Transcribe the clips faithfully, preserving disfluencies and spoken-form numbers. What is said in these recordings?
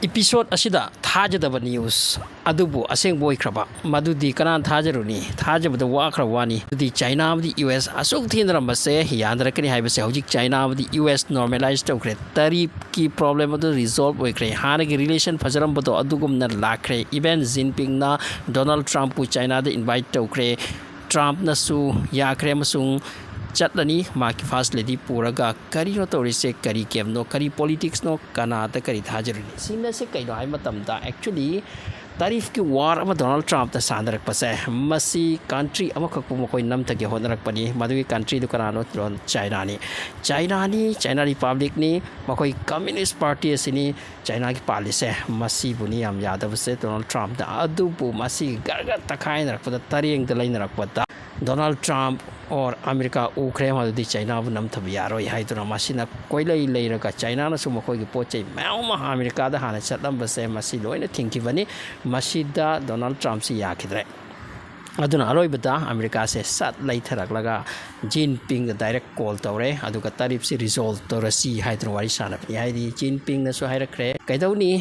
Episode ꯑꯁꯤꯗ ꯊꯥꯖꯗꯕ news ꯑꯗꯨꯕꯨ ꯑꯁꯦꯡꯕ ꯑꯣꯏꯈ꯭ꯔꯕ, ꯃꯗꯨꯗꯤ ꯀꯅꯥꯅ ꯊꯥꯖꯔꯨꯅꯤ? ꯊꯥꯖꯕꯗ ꯋꯥꯈ꯭ꯔꯕ ꯋꯥꯅꯤ꯫ ꯑꯗꯨꯗꯤ ꯆꯥꯏꯅꯥ ꯑꯃꯗꯤ ꯌꯨ ꯑꯦꯁ ꯑꯁꯨꯛ ꯊꯦꯡꯅꯔꯝꯕꯁꯦ ꯌꯥꯅꯔꯛꯀꯅꯤ ꯍꯥꯏꯕꯁꯦ ꯍꯧꯖꯤꯛ ꯆꯥꯏꯅꯥ ꯑꯃꯗꯤ ꯌꯨ ꯑꯦꯁ normalize ꯇꯧꯈ꯭ꯔꯦ꯫ ꯇꯔꯤꯐꯀꯤ problem ꯑꯗꯨ resolve ꯑꯣꯏꯈ꯭ꯔꯦ꯫ ꯍꯥꯟꯅꯒꯤ relation ꯐꯖꯔꯝꯕꯗꯣ ꯑꯗꯨꯒꯨꯝꯅ ꯂꯥꯛꯈ꯭ꯔꯦ꯫ Even ꯖꯤꯟꯄꯤꯡꯅ ꯗꯣꯅꯥꯜꯗ ꯇ꯭ꯔꯝꯞꯄꯨ ꯆꯥꯏꯅꯥꯗ invite ꯇꯧꯈ꯭ꯔꯦ꯫ ꯇ꯭ꯔꯝꯞꯅꯁꯨ ꯌꯥꯈ꯭ꯔꯦ ꯑꯃꯁꯨꯡ ꯆꯠꯂꯅꯤ꯫ ꯃꯍꯥꯛꯀꯤ first lady ꯄꯨꯔꯒ ꯀꯔꯤꯅꯣ ꯇꯧꯔꯤꯁꯦ? ꯀꯔꯤ gameꯅꯣ? ꯀꯔꯤ politicsꯅꯣ? ꯀꯅꯥꯗ ꯀꯔꯤ ꯊꯥꯖꯔꯨꯅꯤ? ꯁꯤꯅꯁꯦ ꯀꯩꯅꯣ ꯍꯥꯏꯕ ꯃꯇꯝꯗ, actually ꯇꯔꯤꯐꯀꯤ war ꯑꯃ ꯗꯣꯅꯥꯜꯗ ꯇ꯭ꯔꯝꯞꯅ ꯁꯥꯟꯅꯔꯛꯄꯁꯦ, ꯃꯁꯤ country ꯑꯃꯈꯛꯄꯨ ꯃꯈꯣꯏ ꯅꯝꯊꯒꯦ ꯍꯣꯠꯅꯔꯛꯄꯅꯤ꯫ ꯃꯗꯨꯒꯤ countryꯗꯨ ꯀꯅꯥꯅꯣ? ꯆꯥꯏꯅꯥꯅꯤ꯫ ꯆꯥꯏꯅꯥꯅꯤ, ꯆꯥꯏꯅꯥ republicꯅꯤ꯫ ꯃꯈꯣꯏ Communist Party ꯑꯁꯤꯅꯤ ꯆꯥꯏꯅꯥꯒꯤ ꯄꯥꯜꯂꯤꯁꯦ꯫ ꯃꯁꯤꯕꯨꯅꯤ ꯌꯥꯝ ꯌꯥꯗꯕꯁꯦ ꯗꯣꯅꯥꯜꯗ ꯇ꯭ꯔꯝꯞꯅ꯫ ꯑꯗꯨꯕꯨ ꯃꯁꯤ ꯒꯔꯒ ꯇꯛꯈꯥꯏꯅꯔꯛꯄꯗ, ꯇꯔꯦꯡꯗ ꯂꯩꯅꯔꯛꯄꯗ, ꯗꯣꯅꯥꯜꯗ ꯇ꯭ꯔꯝꯞ or ꯑꯃꯦꯔꯤꯀꯥ ꯎꯈ꯭ꯔꯦ, ꯃꯗꯨꯗꯤ ꯆꯥꯏꯅꯥꯕꯨ ꯅꯝꯊꯕ ꯌꯥꯔꯣꯏ ꯍꯥꯏꯗꯨꯅ ꯃꯁꯤꯅ ꯀꯣꯏꯂꯩ ꯂꯩꯔꯒ ꯆꯥꯏꯅꯥꯅꯁꯨ ꯃꯈꯣꯏꯒꯤ ꯄꯣꯠ ꯆꯩ ꯃꯌꯥꯝ ꯑꯃ ꯑꯃꯦꯔꯤꯀꯥꯗ ꯍꯥꯟꯅ ꯆꯠꯂꯝꯕꯁꯦ ꯃꯁꯤ ꯂꯣꯏꯅ ꯊꯤꯡꯈꯤꯕꯅꯤ꯫ ꯃꯁꯤꯗ ꯗꯣꯅꯥꯜꯗ ꯇ꯭ꯔꯝꯞꯁꯤ ꯌꯥꯈꯤꯗ꯭ꯔꯦ꯫ ꯑꯗꯨꯅ ꯑꯔꯣꯏꯕꯗ ꯑꯃꯦꯔꯤꯀꯥꯁꯦ ꯁꯠ ꯂꯩꯊꯔꯛꯂꯒ ꯖꯤꯟꯄꯤꯡꯗ direct call ꯇꯧꯔꯦ, ꯑꯗꯨꯒ ꯇꯔꯤꯐꯁꯤ resolve ꯇꯧꯔꯁꯤ ꯍꯥꯏꯗꯨꯅ ꯋꯥꯔꯤ ꯁꯥꯟꯅꯕꯅꯤ꯫ ꯍꯥꯏꯗꯤ ꯖꯤꯟꯄꯤꯡꯅꯁꯨ ꯍꯥꯏꯔꯛꯈ꯭ꯔꯦ, ꯀꯩꯗꯧꯅꯤ,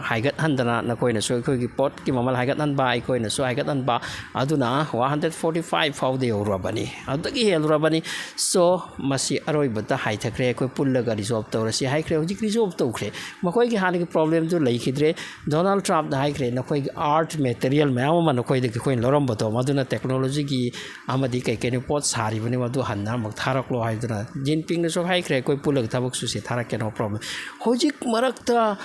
ꯍꯥꯏꯒꯠꯍꯟꯗꯅ ꯅꯈꯣꯏꯅꯁꯨ ꯑꯩꯈꯣꯏꯒꯤ ꯄꯣꯠꯀꯤ ꯃꯃꯜ ꯍꯥꯏꯒꯠꯍꯟꯕ, ꯑꯩꯈꯣꯏꯅꯁꯨ ꯍꯥꯏꯒꯠꯍꯟꯕ, ꯑꯗꯨꯅ one hundred forty five ꯐꯥꯎꯗ ꯌꯧꯔꯨꯔꯕꯅꯤ, ꯑꯗꯨꯗꯒꯤ ꯍꯦꯜꯂꯨꯔꯕꯅꯤ꯫ So ꯃꯁꯤ ꯑꯔꯣꯏꯕꯗ ꯍꯥꯏꯊꯈ꯭ꯔꯦ, ꯑꯩꯈꯣꯏ ꯄꯨꯜꯂꯒ resolve ꯇꯧꯔꯁꯤ ꯍꯥꯏꯈ꯭ꯔꯦ꯫ ꯍꯧꯖꯤꯛ resolve ꯇꯧꯈ꯭ꯔꯦ꯫ ꯃꯈꯣꯏꯒꯤ ꯍꯥꯟꯅꯒꯤ problemꯗꯨ ꯂꯩꯈꯤꯗ꯭ꯔꯦ꯫ ꯗꯣꯅꯥꯜꯗ ꯇ꯭ꯔꯝꯞꯅ ꯍꯥꯏꯈ꯭ꯔꯦ, ꯅꯈꯣꯏꯒꯤ art material ꯃꯌꯥꯝ ꯑꯃ ꯅꯈꯣꯏꯗꯒꯤ ꯑꯩꯈꯣꯏꯅ ꯂꯧꯔꯝꯕꯗꯣ, ꯃꯗꯨꯅ technologyꯒꯤ ꯑꯃꯗꯤ ꯀꯩ ꯀꯩꯅꯣ ꯄꯣꯠ ꯁꯥꯔꯤꯕꯅꯤ, ꯃꯗꯨ ꯍꯟꯅ ꯑꯃꯨꯛ ꯊꯥꯔꯛꯂꯣ ꯍꯥꯏꯗꯨꯅ ꯖꯤꯟꯄꯤꯡꯅꯁꯨ ꯍꯥꯏꯈ꯭ꯔꯦ, ꯑꯩꯈꯣꯏ ꯄꯨꯜꯂꯒ ꯊꯕꯛ ꯁꯨꯁꯦ, ꯊꯥꯔꯛꯀꯦ, no problem꯫ ꯍꯧꯖꯤꯛ ꯃꯔꯛꯇ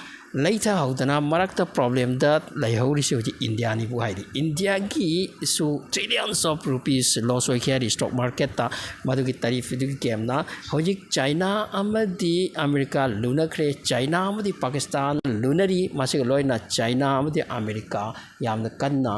ꯂꯩꯊꯍꯧꯗꯅ ꯃꯔꯛꯇ problemꯗ ꯂꯩꯍꯧꯔꯤꯁꯦ ꯍꯧꯖꯤꯛ ꯏꯟꯗꯤꯌꯥꯅꯤꯕꯨ ꯍꯥꯏꯗꯤ, ꯏꯟꯗꯤꯌꯥꯒꯤꯁꯨ trillions of rupees loss ꯑꯣꯏꯈꯤ ꯍꯥꯏꯔꯤ stock marketꯇ꯫ ꯃꯗꯨꯒꯤ ꯇꯔꯤꯐ ꯑꯗꯨꯒꯤ gameꯅ ꯍꯧꯖꯤꯛ ꯆꯥꯏꯅꯥ ꯑꯃꯗꯤ ꯑꯃꯦꯔꯤꯀꯥ ꯂꯨꯅꯈ꯭ꯔꯦ, ꯆꯥꯏꯅꯥ ꯑꯃꯗꯤ ꯄꯥꯀꯤꯁꯇꯥꯟ ꯂꯨꯅꯔꯤ꯫ ꯃꯁꯤꯒ ꯂꯣꯏꯅ ꯆꯥꯏꯅꯥ ꯑꯃꯗꯤ ꯑꯃꯦꯔꯤꯀꯥ ꯌꯥꯝꯅ ꯀꯟꯅ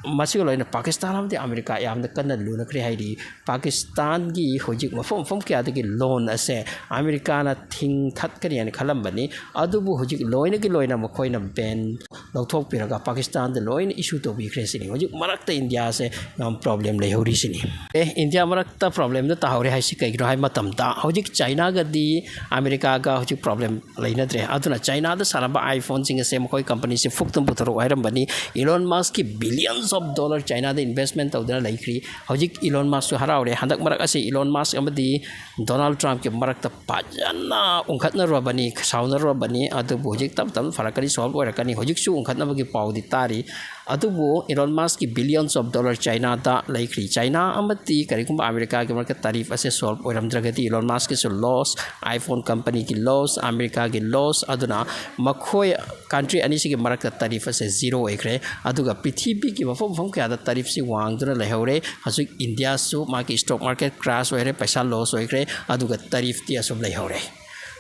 ꯃꯁꯤꯒ ꯂꯣꯏꯅꯅ ꯄꯥꯀꯤꯁꯇꯥꯟ ꯑꯃꯗꯤ ꯑꯃꯦꯔꯤꯀꯥ ꯌꯥꯝꯅ ꯀꯟꯅ ꯂꯨꯅꯈ꯭ꯔꯦ꯫ ꯍꯥꯏꯗꯤ ꯄꯥꯀꯤꯁꯇꯥꯟꯒꯤ ꯍꯧꯖꯤꯛ ꯃꯐꯝ ꯃꯐꯝ ꯀꯌꯥꯗꯒꯤ ꯂꯣꯟ ꯑꯁꯦ ꯑꯃꯦꯔꯤꯀꯥꯅ ꯊꯤꯡꯊꯠꯀꯅꯤ ꯍꯥꯏꯅ ꯈꯜꯂꯝꯕꯅꯤ, ꯑꯗꯨꯕꯨ ꯍꯧꯖꯤꯛ ꯂꯣꯏꯅꯒꯤ ꯂꯣꯏꯅ ꯃꯈꯣꯏꯅ ꯕꯦꯟ ꯂꯧꯊꯣꯛꯄꯤꯔꯒ ꯄꯥꯀꯤꯁꯇꯥꯟꯗ ꯂꯣꯏꯅ ꯏꯁꯨ ꯇꯧꯕꯤꯈ꯭ꯔꯦ ꯁꯤꯅꯤ꯫ ꯍꯧꯖꯤꯛ ꯃꯔꯛꯇ ꯏꯟꯗꯤꯌꯥꯁꯦ ꯌꯥꯝ ꯄ꯭ꯔꯣꯕ꯭ꯂꯦꯝ ꯂꯩꯍꯧꯔꯤꯁꯤꯅꯤ꯫ ꯑꯦ, ꯏꯟꯗꯤꯌꯥ ꯃꯔꯛꯇ ꯄ꯭ꯔꯣꯕ꯭ꯂꯦꯝꯗ ꯇꯥꯍꯧꯔꯦ ꯍꯥꯏꯁꯤ ꯀꯩꯒꯤꯅꯣ ꯍꯥꯏꯕ ꯃꯇꯝꯗ, ꯍꯧꯖꯤꯛ ꯆꯥꯏꯅꯥꯒꯗꯤ ꯑꯃꯦꯔꯤꯀꯥꯒ ꯍꯧꯖꯤꯛ ꯄ꯭ꯔꯣꯕ꯭ꯂꯦꯝ ꯂꯩꯅꯗ꯭ꯔꯦ꯫ ꯑꯗꯨꯅ ꯆꯥꯏꯅꯥꯗ ꯁꯥꯟꯅꯕ iPhone ꯁꯤꯡ ꯑꯁꯦ ꯃꯈꯣꯏ ꯀꯝꯄꯅꯤꯁꯤ ꯐꯨꯛꯇꯨꯅ ꯄꯨꯊꯣꯔꯛꯎ ꯍꯥꯏꯔꯝꯕꯅꯤ꯫ Elon Musk ꯀꯤ billions of dollar ꯆꯥꯏꯅꯥꯗ investment ꯇꯧꯗꯨꯅ ꯂꯩꯈ꯭ꯔꯤ꯫ ꯍꯧꯖꯤꯛ Elon Musk ꯁꯨ ꯍꯔꯥꯎꯔꯦ꯫ ꯍꯟꯗꯛ ꯃꯔꯛ ꯑꯁꯤ Elon Musk ꯑꯃꯗꯤ Donald Trump ꯀꯤ ꯃꯔꯛꯇ ꯐꯖꯅ ꯎꯪꯈꯠꯅꯔꯨꯔꯕꯅꯤ, ꯁꯥꯎꯅꯔꯨꯔꯕꯅꯤ꯫ ꯑꯗꯨꯕꯨ ꯍꯧꯖꯤꯛ ꯇꯞ ꯇꯞꯅ ꯐꯔꯛꯀꯅꯤ, solve ꯑꯣꯏꯔꯛꯀꯅꯤ꯫ ꯍꯧꯖꯤꯛꯁꯨ ꯎꯪꯈꯠꯅꯕꯒꯤ ꯄꯥꯎꯗꯤ ꯇꯥꯔꯤ꯫ ꯑꯗꯨꯕꯨ Elon Musk ꯀꯤ billions of dollar ꯆꯥꯏꯅꯥꯗ ꯂꯩꯈ꯭ꯔꯤ꯫ ꯆꯥꯏꯅꯥ ꯑꯃꯗꯤ ꯀꯔꯤꯒꯨꯝꯕ ꯑꯃꯦꯔꯤꯀꯥꯒꯤ ꯃꯔꯛꯇ tariff ꯑꯁꯦ solve ꯑꯣꯏꯔꯝꯗ꯭ꯔꯒꯗꯤ Elon Musk ꯀꯤꯁꯨ loss, iPhone ꯀꯝꯄꯅꯤꯒꯤ loss, ꯑꯃꯦꯔꯤꯀꯥꯒꯤ loss꯫ ꯑꯗꯨꯅ ꯃꯈꯣꯏ country ꯑꯅꯤꯁꯤꯒꯤ ꯃꯔꯛꯇ tariff ꯑꯁꯦ zero ꯑꯣꯏꯈ꯭ꯔꯦ꯫ ꯑꯗꯨꯒ ꯄ꯭ꯔꯤꯊꯤꯕꯤꯒꯤ ꯃꯐꯝ ꯃꯐꯝ ꯀꯌꯥꯗ tariff ꯁꯤ ꯋꯥꯡꯗꯨꯅ ꯂꯩꯍꯧꯔꯦ꯫ ꯍꯧꯖꯤꯛ ꯏꯟꯗꯤꯌꯥꯁꯨ ꯃꯥꯒꯤ stock market crash ꯑꯣꯏꯔꯦ, ꯄꯩꯁꯥ loss ꯑꯣꯏꯈ꯭ꯔꯦ, ꯑꯗꯨꯒ tariff ꯇꯤ ꯑꯁꯨꯝ ꯂꯩꯍꯧꯔꯦ꯫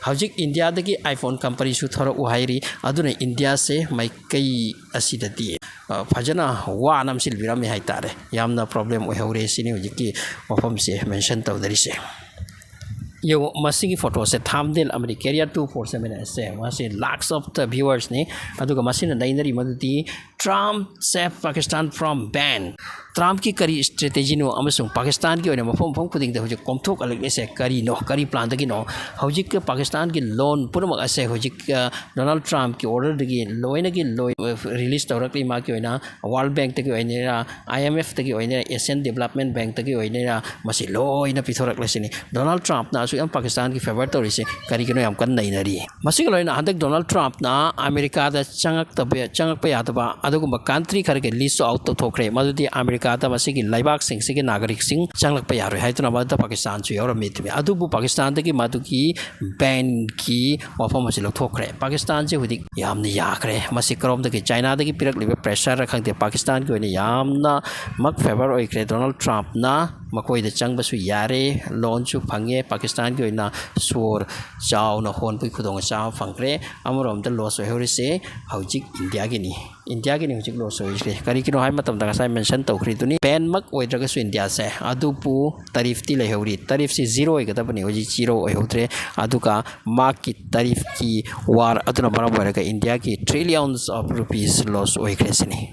ꯍꯧꯖꯤꯛ ꯏꯟꯗꯤꯌꯥꯗꯒꯤ iPhone ꯀꯝꯄꯅꯤꯁꯨ ꯊꯣꯔꯛꯎ ꯍꯥꯏꯔꯤ꯫ ꯑꯗꯨꯅ ꯏꯟꯗꯤꯌꯥꯁꯦ ꯃꯥꯏꯀꯩ ꯑꯁꯤꯗꯗꯤ, ꯑ, ꯐꯖꯅ ꯋꯥ ꯅꯝꯁꯤꯟꯕꯤꯔꯝꯃꯦ ꯍꯥꯏꯇꯥꯔꯦ꯫ ꯌꯥꯝꯅ ꯄ꯭ꯔꯣꯕ꯭ꯂꯦꯝ ꯑꯣꯏꯍꯧꯔꯦ ꯁꯤꯅꯤ ꯍꯧꯖꯤꯛꯀꯤ ꯋꯥꯐꯝꯁꯦ ꯃꯦꯟꯁꯟ ꯇꯧꯅꯔꯤꯁꯦ꯫ ꯌꯦꯡꯉꯨ, ꯃꯁꯤꯒꯤ ꯐꯣꯇꯣꯁꯦ, ꯊꯥꯝꯅꯦꯜ ꯑꯃꯗꯤ career two four seven ꯑꯁꯦ, ꯃꯁꯤ lakhs of the viewers ꯅꯤ꯫ ꯑꯗꯨꯒ ꯃꯁꯤꯅ ꯅꯩꯅꯔꯤ ꯃꯗꯨꯗꯤ Trump save Pakistan from ban꯫ ꯇ꯭ꯔꯝꯞꯀꯤ ꯀꯔꯤ ꯏꯁꯇ꯭ꯔꯦꯇꯦꯖꯤꯅꯣ ꯑꯃꯁꯨꯡ ꯄꯥꯀꯤꯁꯇꯥꯟꯒꯤ ꯑꯣꯏꯅ ꯃꯐꯝ ꯃꯐꯝ ꯈꯨꯗꯤꯡꯗ ꯍꯧꯖꯤꯛ ꯀꯣꯝꯊꯣꯛꯍꯜꯂꯛꯂꯤꯁꯦ ꯀꯔꯤꯅꯣ, ꯀꯔꯤ ꯄ꯭ꯂꯥꯟꯗꯒꯤꯅꯣ? ꯍꯧꯖꯤꯛ ꯄꯥꯀꯤꯁꯇꯥꯟꯒꯤ ꯂꯣꯟ ꯄꯨꯝꯅꯃꯛ ꯑꯁꯦ ꯍꯧꯖꯤꯛ, ꯑ, ꯗꯣꯅꯥꯜꯗ ꯇ꯭ꯔꯝꯞꯀꯤ ꯑꯣꯔꯗꯔꯗꯒꯤ ꯂꯣꯏꯅꯒꯤ ꯂꯣꯏ, ꯑ, ꯔꯤꯂꯤꯁ ꯇꯧꯔꯛꯂꯤ꯫ ꯃꯥꯒꯤ ꯑꯣꯏꯅ World Bank ꯇꯒꯤ ꯑꯣꯏꯅꯔꯥ, IMF ꯇꯒꯤ ꯑꯣꯏꯅꯔꯥ, Asian Development Bank ꯇꯒꯤ ꯑꯣꯏꯅꯔꯥ, ꯃꯁꯤ ꯂꯣꯏꯅ ꯄꯤꯊꯣꯔꯛꯂꯁꯤꯅꯤ꯫ ꯗꯣꯅꯥꯜꯗ ꯇ꯭ꯔꯝꯞꯅ ꯑꯁꯨꯛ ꯌꯥꯝ ꯄꯥꯀꯤꯁꯇꯥꯟꯒꯤ ꯐꯦꯚꯔ ꯇꯧꯔꯤꯁꯦ ꯀꯔꯤꯒꯤꯅꯣ ꯌꯥꯝ ꯀꯟꯅ ꯅꯩꯅꯔꯤ꯫ ꯃꯁꯤꯒ ꯂꯣꯏꯅꯅ ꯍꯟꯗꯛ ꯗꯣꯅꯥꯜꯗ ꯇ꯭ꯔꯝꯞꯅ ꯑꯃꯦꯔꯤꯀꯥꯗ ꯆꯪꯉꯛꯇꯕ, ꯆꯪꯉꯛꯄ ꯌꯥꯗꯕ ꯑꯗꯨꯒꯨꯝꯕ ꯀꯟꯇ꯭ꯔꯤ ꯈꯔꯒꯤ ꯂꯤꯁꯁꯨ ꯑꯥꯎꯠ ꯇꯧꯊꯣꯛꯈ꯭ꯔꯦ꯫ ꯃꯗꯨꯗꯤ ꯑꯃꯦꯔꯤꯀꯥꯗ ꯃꯁꯤꯒꯤ ꯂꯩꯕꯥꯛꯁꯤꯡꯁꯤꯒꯤ ꯅꯥꯒꯔꯤꯛꯁꯤꯡ ꯆꯪꯂꯛꯄ ꯌꯥꯔꯣꯏ ꯍꯥꯏꯗꯨꯅ ꯃꯗꯨꯗ ꯄꯥꯀꯤꯁꯇꯥꯟꯁꯨ ꯌꯥꯎꯔꯝꯃꯤ꯫ ꯑꯗꯨꯕꯨ ꯄꯥꯀꯤꯁꯇꯥꯟꯗꯒꯤ ꯃꯗꯨꯒꯤ ꯕꯦꯟꯒꯤ ꯋꯥꯐꯝ ꯑꯁꯤ ꯂꯧꯊꯣꯛꯈ꯭ꯔꯦ꯫ ꯄꯥꯀꯤꯁꯇꯥꯟꯁꯦ ꯍꯧꯖꯤꯛ ꯌꯥꯝꯅ ꯌꯥꯈ꯭ꯔꯦ꯫ ꯃꯁꯤ ꯀꯔꯣꯝꯗꯒꯤ, ꯆꯥꯏꯅꯥꯗꯒꯤ ꯄꯤꯔꯛꯂꯤꯕ ꯄ꯭ꯔꯦꯁꯔꯔ ꯈꯪꯗꯦ, ꯄꯥꯀꯤꯁꯇꯥꯟꯒꯤ ꯑꯣꯏꯅ ꯌꯥꯝꯅ ꯃꯛ ꯐꯦꯚꯔ ꯑꯣꯏꯈ꯭ꯔꯦ ꯗꯣꯅꯥꯜꯗ ꯇ꯭ꯔꯝꯞꯅ꯫ ꯃꯈꯣꯏꯗ ꯆꯪꯕꯁꯨ ꯌꯥꯔꯦ, ꯂꯣꯟꯁꯨ ꯐꯪꯉꯦ꯫ ꯄꯥꯀꯤꯁꯇꯥꯟꯒꯤ ꯑꯣꯏꯅ ꯁꯣꯔ ꯆꯥꯎꯅ ꯍꯣꯟꯕꯒꯤ ꯈꯨꯗꯣꯡꯆꯥꯕ ꯐꯪꯈ꯭ꯔꯦ꯫ ꯑꯃꯔꯣꯝꯗ ꯂꯣꯁ ꯑꯣꯏꯍꯧꯔꯤꯁꯦ ꯍꯧꯖꯤꯛ ꯏꯟꯗꯤꯌꯥꯒꯤꯅꯤ꯫ ꯏꯟꯗꯤꯌꯥꯒꯤꯅꯤ ꯍꯧꯖꯤꯛ ꯂꯣꯁ ꯑꯣꯏꯔꯤꯁꯦ꯫ ꯀꯔꯤꯒꯤꯅꯣ ꯍꯥꯏꯕ ꯃꯇꯝꯗ ꯉꯁꯥꯏ ꯃꯦꯟꯁꯟ ꯇꯧꯈ꯭ꯔꯤꯗꯨꯅꯤ, ꯕꯦꯟꯃꯛ ꯑꯣꯏꯗ꯭ꯔꯒꯁꯨ ꯏꯟꯗꯤꯌꯥꯁꯦ, ꯑꯗꯨꯕꯨ ꯇꯔꯤꯐꯇꯤ ꯂꯩꯍꯧꯔꯤ꯫ ꯇꯔꯤꯐꯁꯤ ꯖꯤꯔꯣ ꯑꯣꯏꯒꯗꯕꯅꯤ, ꯍꯧꯖꯤꯛ ꯖꯤꯔꯣ ꯑꯣꯏꯍꯧꯗ꯭ꯔꯦ꯫ ꯑꯗꯨꯒ ꯃꯥꯒꯤ ꯇꯔꯤꯐꯀꯤ ꯋꯥꯔ ꯑꯗꯨꯅ ꯃꯔꯝ ꯑꯣꯏꯔꯒ ꯏꯟꯗꯤꯌꯥꯒꯤ trillions of rupees loss ꯑꯣꯏꯈ꯭ꯔꯦ ꯁꯤꯅꯤ꯫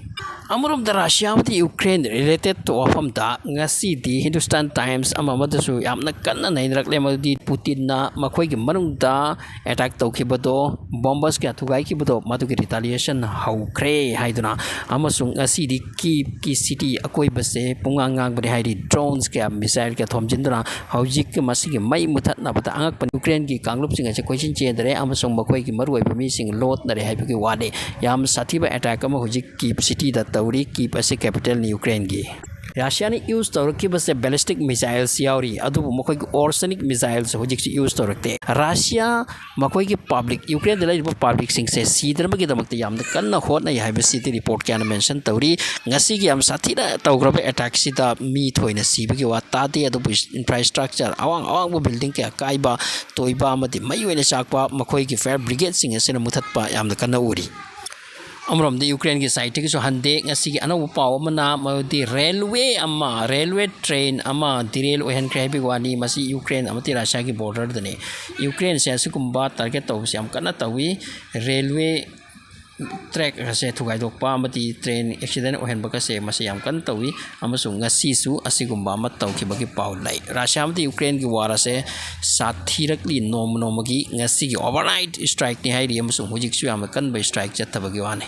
ꯑꯃꯔꯣꯝꯗ ꯔꯁꯤꯌꯥ ꯑꯃꯗꯤ ꯌꯨꯀ꯭ꯔꯦꯟ ꯔꯤꯂꯦꯇꯦꯠ ꯋꯥꯐꯝꯗ ꯉꯁꯤꯗꯤ ꯍꯤꯟꯗꯨꯁꯇꯥꯟ ꯇꯥꯏꯝꯁ ꯑꯃ ꯑꯃꯗꯁꯨ ꯌꯥꯝꯅ ꯀꯟꯅ ꯅꯩꯅꯔꯛꯂꯦ, ꯃꯗꯨꯗꯤ ꯄꯨꯇꯤꯟꯅ ꯃꯈꯣꯏꯒꯤ ꯃꯅꯨꯡꯗ ꯑꯦꯇꯥꯛ ꯇꯧꯈꯤꯕꯗꯣ, ꯕꯣꯝꯕꯁ ꯀꯌꯥ ꯊꯨꯒꯥꯏꯈꯤꯕꯗꯣ, ꯃꯗꯨꯒꯤ ꯔꯤꯇꯥꯂꯤꯌꯦꯁꯟ ꯍꯧꯈ꯭ꯔꯦ ꯍꯥꯏꯗꯨꯅ꯫ ꯑꯃꯁꯨꯡ ꯉꯁꯤꯗꯤ ꯀꯤꯞꯀꯤ ꯁꯤꯇꯤ ꯑꯀꯣꯏꯕꯁꯦ ꯄꯨꯡꯉꯥꯡ ꯉꯥꯡꯕꯅꯤ ꯍꯥꯏꯔꯤ꯫ ꯗ꯭ꯔꯣꯟꯁ ꯀꯌꯥ, ꯃꯤꯁꯥꯏꯜ ꯀꯌꯥ ꯊꯣꯝꯖꯤꯟꯗꯨꯅ ꯍꯧꯖꯤꯛ ꯃꯁꯤꯒꯤ ꯃꯩ ꯃꯨꯊꯠꯅꯕꯗ ꯑꯉꯛꯄꯅꯤ꯫ ꯌꯨꯀ꯭ꯔꯦꯟꯒꯤ ꯀꯥꯡꯂꯨꯞꯁꯤꯡ ꯑꯁꯦ ꯀꯣꯏꯆꯦꯟ ꯆꯦꯟꯗꯔꯦ ꯑꯃꯁꯨꯡ ꯃꯈꯣꯏꯒꯤ ꯃꯔꯨꯑꯣꯏꯕ ꯃꯤꯁꯤꯡ ꯂꯣꯠꯅꯔꯦ ꯍꯥꯏꯕꯒꯤ ꯋꯥꯅꯤ꯫ ꯌꯥꯝ ꯁꯥꯊꯤꯕ ꯑꯦꯇꯥꯛ ꯑꯃ ꯍꯧꯖꯤꯛ ꯀꯤꯞ ꯁꯤꯇꯤꯗ ꯇꯧꯔꯤ꯫ ꯀꯤꯞ ꯑꯁꯤ ꯀꯦꯄꯤꯇꯦꯜꯅꯤ ꯌꯨꯀ꯭ꯔꯦꯟꯒꯤ꯫ ꯔꯁꯤꯌꯥꯅ ꯌꯨꯁ ꯇꯧꯔꯛꯈꯤꯕꯁꯦ ꯕꯦꯂꯤꯁꯇꯤꯛ ꯃꯤꯁꯥꯏꯜꯁ ꯌꯥꯎꯔꯤ, ꯑꯗꯨꯕꯨ ꯃꯈꯣꯏꯒꯤ ꯑꯣꯔꯁꯅꯤꯛ ꯃꯤꯁꯥꯏꯜꯁ ꯍꯧꯖꯤꯛꯁꯤ ꯌꯨꯁ ꯇꯧꯔꯛꯇꯦ꯫ ꯔꯁꯤꯌꯥ ꯃꯈꯣꯏꯒꯤ ꯄꯥꯕ꯭ꯂꯤꯛ, ꯌꯨꯀ꯭ꯔꯦꯟꯗ ꯂꯩꯔꯤꯕ ꯄꯥꯕ꯭ꯂꯤꯛꯁꯤꯡꯁꯦ ꯁꯤꯗꯅꯕꯒꯤꯗꯃꯛꯇ ꯌꯥꯝꯅ ꯀꯟꯅ ꯍꯣꯠꯅꯩ ꯍꯥꯏꯕꯁꯤꯗꯤ ꯔꯤꯄꯣꯔꯠ ꯀꯌꯥꯅ ꯃꯦꯟꯁꯟ ꯇꯧꯔꯤ꯫ ꯉꯁꯤꯒꯤ ꯌꯥꯝ ꯁꯥꯊꯤꯅ ꯇꯧꯈ꯭ꯔꯕ ꯑꯦꯇꯥꯛꯁꯤꯗ ꯃꯤ ꯊꯣꯏꯅ ꯁꯤꯕꯒꯤ ꯋꯥ ꯇꯥꯗꯦ, ꯑꯗꯨꯕꯨ ꯏꯟꯐ꯭ꯔꯥꯁ꯭ꯇ꯭ꯔꯛꯆꯔ, ꯑꯋꯥꯡ ꯑꯋꯥꯡꯕ ꯕꯤꯜꯗꯤꯡ ꯀꯌꯥ ꯀꯥꯏꯕ, ꯇꯣꯏꯕ ꯑꯃꯗꯤ ꯃꯩ ꯑꯣꯏꯅ ꯆꯥꯛꯄ, ꯃꯈꯣꯏꯒꯤ ꯐꯥꯌꯔ ꯕ꯭ꯔꯤꯒꯦꯗꯁꯤꯡ ꯑꯁꯤꯅ ꯃꯨꯊꯠꯄ ꯌꯥꯝꯅ ꯀꯟꯅ ꯎꯔꯤ꯫ ꯑꯃꯔꯣꯝꯗ ꯌꯨꯀ꯭ꯔꯦꯟꯒꯤ ꯁꯥꯏꯠꯇꯒꯤꯁꯨ ꯍꯟꯗꯦ꯫ ꯉꯁꯤꯒꯤ ꯑꯅꯧꯕ ꯄꯥꯎ ꯑꯃꯅ ꯃꯗꯨꯗꯤ ꯔꯦꯜꯋꯦ ꯑꯃ, ꯔꯦꯜꯋꯦ ꯇ꯭ꯔꯦꯟ ꯑꯃ ꯗꯤꯔꯦꯜ ꯑꯣꯏꯍꯟꯈ꯭ꯔꯦ ꯍꯥꯏꯕꯒꯤ ꯋꯥꯅꯤ꯫ ꯃꯁꯤ ꯌꯨꯀ꯭ꯔꯦꯟ ꯑꯃꯗꯤ ꯔꯁꯤꯌꯥꯒꯤ ꯕꯣꯔꯗꯔꯗꯅꯤ꯫ ꯌꯨꯀ꯭ꯔꯦꯟꯁꯦ ꯑꯁꯤꯒꯨꯝꯕ ꯇꯥꯔꯒꯦꯠ ꯇꯧꯕꯁꯦ ꯌꯥꯝ ꯀꯟꯅ ꯇꯧꯏ꯫ ꯔꯦꯜꯋꯦ ꯇ꯭ꯔꯦꯛ ꯑꯁꯦ ꯊꯨꯒꯥꯏꯗꯣꯛꯄ ꯑꯃꯗꯤ ꯇ꯭ꯔꯦꯟ ꯑꯦꯛꯁꯤꯗꯦꯟ ꯑꯣꯏꯍꯟꯕꯒꯁꯦ ꯃꯁꯤ ꯌꯥꯝ ꯀꯟꯅ ꯇꯧꯏ꯫ ꯑꯃꯁꯨꯡ ꯉꯁꯤꯁꯨ ꯑꯁꯤꯒꯨꯝꯕ ꯑꯃ ꯇꯧꯈꯤꯕꯒꯤ ꯄꯥꯎ ꯂꯩ꯫ ꯔꯁꯤꯌꯥ ꯑꯃꯗꯤ ꯌꯨꯀ꯭ꯔꯦꯟꯒꯤ ꯋꯥꯔ ꯑꯁꯦ ꯁꯥꯊꯤꯔꯛꯂꯤ ꯅꯣꯡꯃ ꯅꯣꯡꯃꯒꯤ꯫ ꯉꯁꯤꯒꯤ ꯑꯣꯚꯔꯅꯥꯏꯠ ꯁ꯭ꯇ꯭ꯔꯥꯏꯛꯅꯤ ꯍꯥꯏꯔꯤ ꯑꯃꯁꯨꯡ ꯍꯧꯖꯤꯛꯁꯨ ꯌꯥꯝꯅ ꯀꯟꯕ ꯁ꯭ꯇ꯭ꯔꯥꯏꯛ ꯆꯠꯊꯕꯒꯤ ꯋꯥꯅꯤ꯫